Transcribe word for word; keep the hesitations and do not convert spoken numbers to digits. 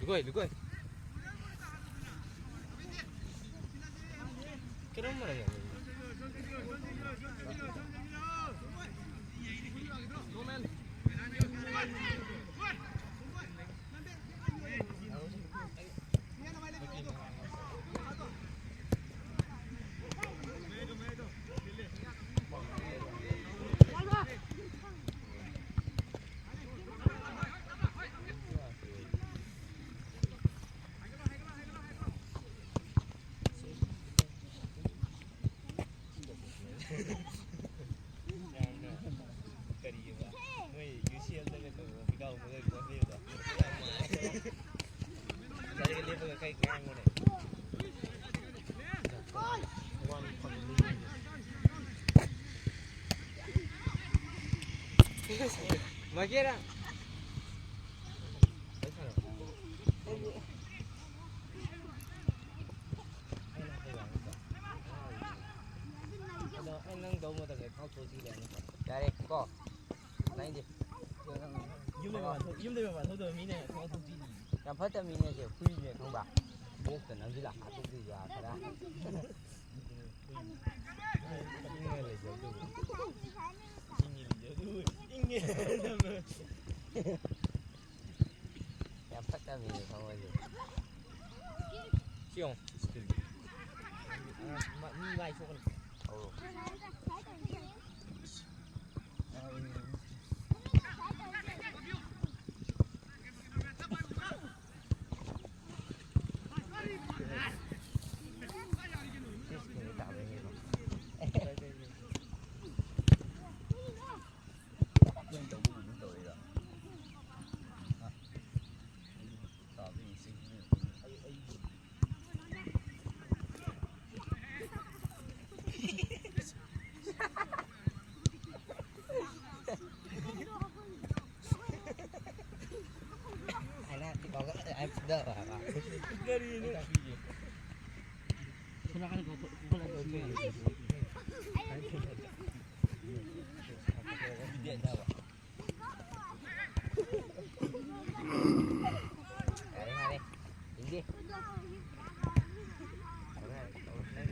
ꯂꯨꯀꯣꯏ, ꯂꯨꯀꯣꯏ꯫ ꯀꯔꯝꯕꯅꯣ ꯌꯥꯝ ꯂꯨꯏ? ꯀꯔꯤꯑꯕ? ꯃꯣꯏ ꯌꯨ ꯁꯤ ꯑꯦꯜꯗꯒ ꯇꯧꯕ ꯄꯤꯒꯥꯎ ꯃꯣꯏ ꯄꯣꯠ ꯂꯩꯕꯗꯣ꯫ ꯒꯥꯔꯤꯒ ꯂꯦꯞꯄꯒ ꯀꯩ ꯉꯥꯡꯕꯅꯦ? ꯃꯥꯒꯦꯔꯥ? ꯑꯗꯣ ꯑꯩ ꯅꯪ ꯇꯧꯕ ꯃꯇꯝꯗ ꯊꯥꯎ ꯊꯣꯛꯑꯁꯤ ꯀꯩꯅꯣ꯫ ꯌꯥꯔꯦ ꯀꯣ꯫ ꯅꯥꯏꯟꯗꯤ꯫ ꯌꯨꯝꯗꯩ ꯃꯄꯥꯟ ꯊꯣꯛ-, ꯌꯨꯝꯗꯩ ꯃꯄꯥꯟ ꯊꯣꯛꯇꯕ ꯃꯤꯅ ꯊꯣꯛꯑ ꯊꯣꯛꯆꯤꯜꯂꯤ꯫ ꯌꯥꯝ ꯐꯠꯇꯕ ꯃꯤꯅꯦ ꯁꯦ, ꯍꯨꯏꯅꯦ ꯈꯪꯕ꯭ꯔꯥ? ꯕꯣꯛꯁꯇ ꯅꯝꯁꯤꯜꯂ ꯍꯥꯠꯇꯣꯛꯇꯣꯏꯁꯦ ꯈꯔ꯫ ꯏꯪꯉ ꯂꯩꯖꯧ ꯑꯗꯨꯕꯨ꯫ ꯏꯪꯉꯤ ꯂꯩꯖꯧ ꯑꯗꯨꯕꯨ꯫ ꯏꯪꯉꯦ꯫ ꯌꯥꯝ ꯐꯠꯇꯕꯅꯦ ꯈꯪꯉꯣꯏꯁꯦ꯫ ꯁꯤ ꯌꯦꯡꯉꯣ꯫ ꯃꯤ ꯃꯥꯏ ꯁꯣꯛꯀꯅꯤ꯫ ꯑꯧ꯫